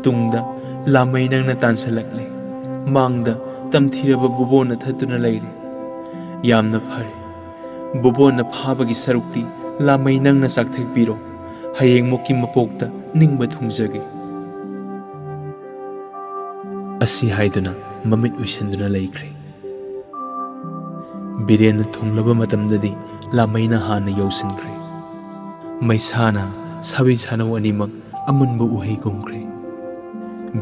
ꯇꯨꯡꯗ ꯂꯥꯃꯩ ꯅꯪꯅ ꯇꯥꯟꯁꯤꯜꯂꯛꯂꯦ, ꯃꯥꯡꯗ ꯇꯝꯊꯤꯔꯕ ꯕꯨꯕꯣꯟꯅ ꯊꯠꯇꯨꯅ ꯂꯩꯔꯦ꯫ ꯌꯥꯝꯅ ꯐꯔꯦ, ꯕꯨꯕꯣꯟꯅ ꯐꯥꯕꯒꯤ ꯁꯔꯨꯛꯇꯤ ꯂꯥꯃꯩ ꯅꯪꯅ ꯆꯥꯛꯊꯦꯛꯄꯤꯔꯣ꯫ ꯍꯌꯦꯡꯃꯨꯛꯀꯤ ꯃꯄꯣꯛꯇ ꯅꯤꯡꯕ ꯊꯨꯡꯖꯒꯦ"꯫ ꯑꯁꯤ ꯍꯥꯏꯗꯨꯅ ꯃꯃꯤꯠ ꯎꯏꯁꯤꯟꯗꯨꯅ ꯂꯩꯈ꯭ꯔꯦ꯫ ꯕꯤꯔꯦꯟꯅ ꯊꯨꯡꯂꯕ ꯃꯇꯝꯗꯗꯤ ꯂꯥꯃꯩꯅ ꯍꯥꯟꯅ ꯌꯧꯁꯤꯟꯈ꯭ꯔꯦ꯫ ꯃꯩꯁꯥꯅ ꯁꯥꯕꯤ ꯁꯥꯅꯧ ꯑꯅꯤꯃꯛ ꯑꯃꯨꯟꯕ ꯎꯍꯩꯒꯨꯝꯈ꯭ꯔꯦ꯫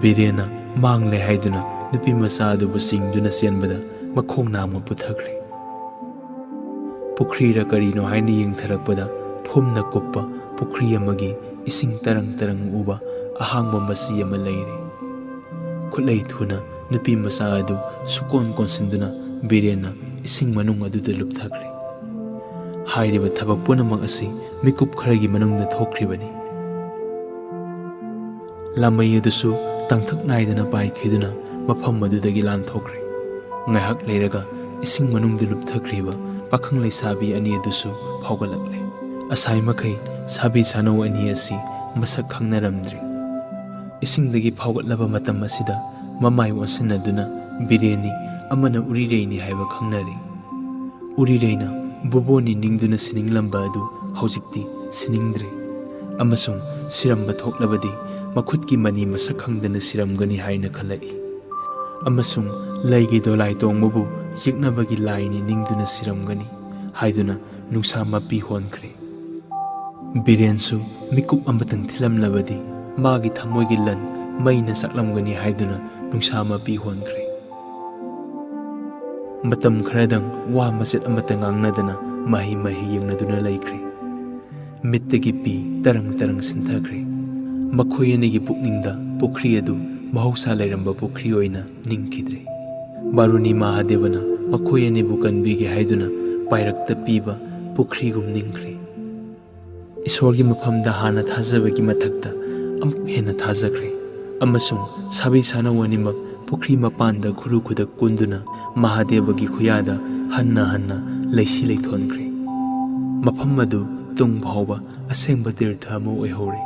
ꯕꯤꯔꯦꯟꯅ ꯃꯥꯡꯂꯦ ꯍꯥꯏꯗꯨꯅ ꯅꯨꯄꯤ ꯃꯆꯥ ꯑꯗꯨꯕꯨ ꯆꯤꯡꯗꯨꯅ ꯆꯦꯟꯕꯗ ꯃꯈꯣꯡ ꯅꯥꯝꯃ ꯄꯨꯊꯈ꯭ꯔꯦ꯫ ꯄꯨꯈ꯭ꯔꯤꯔ ꯀꯔꯤꯅꯣ ꯍꯥꯏꯅ ꯌꯦꯡꯊꯔꯛꯄꯗ ꯐꯨꯝꯅ ꯀꯨꯞꯄ ꯄꯨꯈ꯭ꯔꯤ ꯑꯃꯒꯤ ꯏꯁꯤꯡ ꯇꯔꯪ ꯇꯔꯪ ꯎꯕ ꯑꯍꯥꯡꯕ ꯃꯆꯤ ꯑꯃ ꯂꯩꯔꯦ꯫ ꯈꯨꯠꯂꯩ ꯊꯨꯅ ꯅꯨꯄꯤ ꯃꯆꯥ ꯑꯗꯨ ꯁꯨꯀꯣꯟ ꯀꯣꯟꯁꯤꯟꯗꯨꯅ ꯕꯤꯔꯦꯟꯅ ꯏꯁꯤꯡ ꯃꯅꯨꯡ ꯑꯗꯨꯗ ꯂꯨꯞꯊꯈ꯭ꯔꯦ꯫ ꯍꯥꯏꯔꯤꯕ ꯊꯕꯛ ꯄꯨꯝꯅꯃꯛ ꯑꯁꯤ ꯃꯤꯀꯨꯞ ꯈꯔꯒꯤ ꯃꯅꯨꯡꯗ ꯊꯣꯛꯈ꯭ꯔꯤꯕꯅꯤ꯫ ꯂꯥꯃꯩ ꯑꯗꯨꯁꯨ ꯇꯥꯡꯊꯛ ꯅꯥꯏꯗꯅ ꯄꯥꯏꯈꯤꯗꯨꯅ ꯃꯐꯝ ꯑꯗꯨꯗꯒꯤ ꯂꯥꯟꯊꯣꯛꯈ꯭ꯔꯦ꯫ ꯉꯥꯏꯍꯥꯛ ꯂꯩꯔꯒ ꯏꯁꯤꯡ ꯃꯅꯨꯡꯗ ꯂꯨꯞꯊꯈ꯭ꯔꯤꯕ ꯄꯥꯈꯪ ꯂꯩꯁꯥꯕꯤ ꯑꯅꯤ ꯑꯗꯨꯁꯨ ꯐꯥꯎꯒꯠꯂꯛꯂꯦ꯫ ꯑꯁꯥꯏ ꯃꯈꯩ ꯁꯥꯕꯤ ꯁꯥꯅꯧ ꯑꯅꯤ ꯑꯁꯤ ꯃꯁꯛ ꯈꯪꯅꯔꯝꯗ꯭ꯔꯤ꯫ ꯏꯁꯤꯡꯗꯒꯤ ꯐꯥꯎꯒꯠꯂꯕ ꯃꯇꯝ ꯑꯁꯤꯗ ꯃꯃꯥꯏ ꯑꯣꯟꯁꯤꯟꯅꯗꯨꯅ ꯕꯤꯔꯦꯟꯅꯤ, ꯑꯃꯅ ꯎꯔꯤꯔꯩꯅꯤ ꯍꯥꯏꯕ ꯈꯪꯅꯔꯦ꯫ ꯎꯔꯤꯔꯩꯅ ꯕꯨꯕꯣꯟꯅꯤ ꯅꯤꯡꯗꯨꯅ ꯁꯤꯅꯤꯡꯂꯝꯕ ꯑꯗꯨ ꯍꯧꯖꯤꯛꯇꯤ ꯁꯤꯅꯤꯡꯗ꯭ꯔꯦ, ꯑꯃꯁꯨꯡ ꯁꯤꯔꯝꯕ ꯊꯣꯛꯂꯕꯗꯤ ꯃꯈꯨꯠꯀꯤ ꯃꯅꯤ ꯃꯁꯛ ꯈꯪꯗꯅ ꯁꯤꯔꯝꯒꯅꯤ ꯍꯥꯏꯅ ꯈꯜꯂꯛꯏ꯫ ꯑꯃꯁꯨꯡ ꯂꯩꯒꯤ ꯗꯣꯂꯥꯏ ꯇꯣꯡꯕꯕꯨ ꯌꯦꯛꯅꯕꯒꯤ ꯂꯥꯏꯅꯤ ꯅꯤꯡꯗꯨꯅ ꯁꯤꯔꯝꯒꯅꯤ ꯍꯥꯏꯗꯨꯅ ꯅꯨꯡꯁꯥ ꯃꯄꯤ ꯍꯣꯟꯈ꯭ꯔꯦ꯫ ꯕꯤꯔꯦꯟꯁꯨ ꯃꯤꯀꯨꯞ ꯑꯃꯇꯪ ꯊꯤꯜꯂꯝꯂꯕꯗꯤ ꯃꯥꯒꯤ ꯊꯃꯣꯏꯒꯤ ꯂꯟ ꯃꯩꯅ ꯆꯥꯛꯂꯝꯒꯅꯤ ꯍꯥꯏꯗꯨꯅ ꯅꯨꯡꯁꯥ ꯃꯄꯤ ꯍꯣꯟꯈ꯭ꯔꯦ꯫ ꯃꯇꯝ ꯈꯔꯗꯪ ꯋꯥ ꯃꯆꯦꯠ ꯑꯃꯠꯇ ꯉꯥꯡꯅꯗꯅ ꯃꯍꯩ ꯃꯍꯩ ꯌꯦꯡꯅꯗꯨꯅ ꯂꯩꯈ꯭ꯔꯦ꯫ ꯃꯤꯠꯇꯒꯤ ꯄꯤ ꯇꯔꯪ ꯇꯔꯪ ꯁꯤꯟꯊꯈ꯭ꯔꯦ꯫ ꯃꯈꯣꯏ ꯑꯅꯤꯒꯤ ꯄꯨꯛꯅꯤꯡꯗ ꯄꯨꯈ꯭ꯔꯤ ꯑꯗꯨ ꯃꯍꯧꯁꯥ ꯂꯩꯔꯝꯕ ꯄꯨꯈ꯭ꯔꯤ ꯑꯣꯏꯅ ꯅꯤꯡꯈꯤꯗ꯭ꯔꯦ꯫ ꯕꯥꯔꯨꯅꯤ ꯃꯍꯥꯗꯦꯕꯅ ꯃꯈꯣꯏ ꯑꯅꯤꯕꯨ ꯀꯟꯕꯤꯒꯦ ꯍꯥꯏꯗꯨꯅ ꯄꯥꯏꯔꯛꯇ ꯄꯤꯕ ꯄꯨꯈ꯭ꯔꯤꯒꯨꯝ ꯅꯤꯡꯈ꯭ꯔꯦ꯫ ꯏꯁꯣꯔꯒꯤ ꯃꯐꯝꯗ ꯍꯥꯟꯅ ꯊꯥꯖꯕꯒꯤ ꯃꯊꯛꯇ ꯑꯃꯨꯛ ꯍꯦꯟꯅ ꯊꯥꯖꯈ꯭ꯔꯦ, ꯑꯃꯁꯨꯡ ꯁꯥꯕꯤ ꯁꯥꯅꯧ ꯑꯅꯤꯃꯛ ꯄꯨꯈ꯭ꯔꯤ ꯃꯄꯥꯟꯗ ꯈꯨꯔꯨ ꯈꯨꯗꯛ ꯀꯨꯟꯗꯨꯅ ꯃꯍꯥꯗꯦꯕꯒꯤ ꯈꯨꯌꯥꯗ ꯍꯟꯅ ꯍꯟꯅ ꯂꯩꯁꯤ ꯂꯩꯊꯣꯟꯈ꯭ꯔꯦ꯫ ꯃꯐꯝ ꯑꯗꯨ ꯇꯨꯡ ꯐꯥꯎꯕ ꯑꯁꯦꯡꯕ ꯇꯤꯔꯊ ꯑꯃ ꯑꯣꯏꯍꯧꯔꯦ꯫